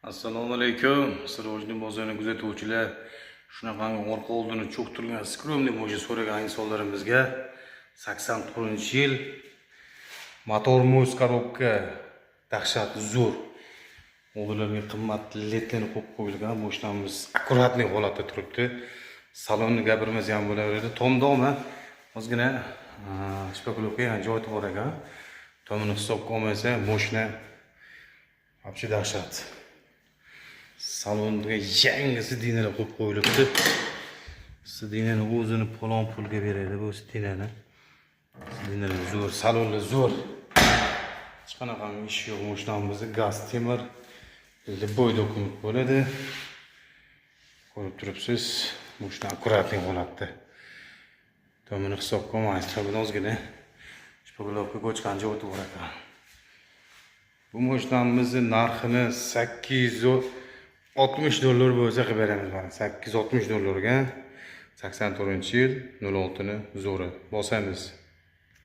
Assalomu alaykum, Sirojning bozorini kuzatuvchilar. Shunaqangi orqa oldini cho'ktirilgan скромный mashina so'ragan insonlarimizga 84-yil, motor muz, коробка, dahshat zo'r. Oldilariga qimmat ledlarni qo'yib qo'yilgan. Mashinamiz аккуратный holatda turibdi. Salonni gapirmasa ham bo'laveradi. Tomdami ozgina шпаклёвка ham joyi bor ekan. Tomini hisobga olmasa, mashina вообще dahshat. Salonga yangi сиденья lar qo'yib qo'yilibdi. Сиденья ni o'zini palon pulga beradi bu сиденья ni. Сиденья lar zo'r, salonlar zo'r. Hech qanaqa ish yo'q mashinamizda, gaz, temir, любой dokument bo'ladi. Ko'rib turibsiz, mashina аккуратный holatda. Tomini hisobga olmaysiz, tomini ozgina шпаклёвка ko'chgan joyi bor ekan. Bu mashinamizni narxini 860 dollar bo'lsa qilib beramiz mana, 860 dollarga, 84-yil, 06 ni zo'ri. Bosamiz.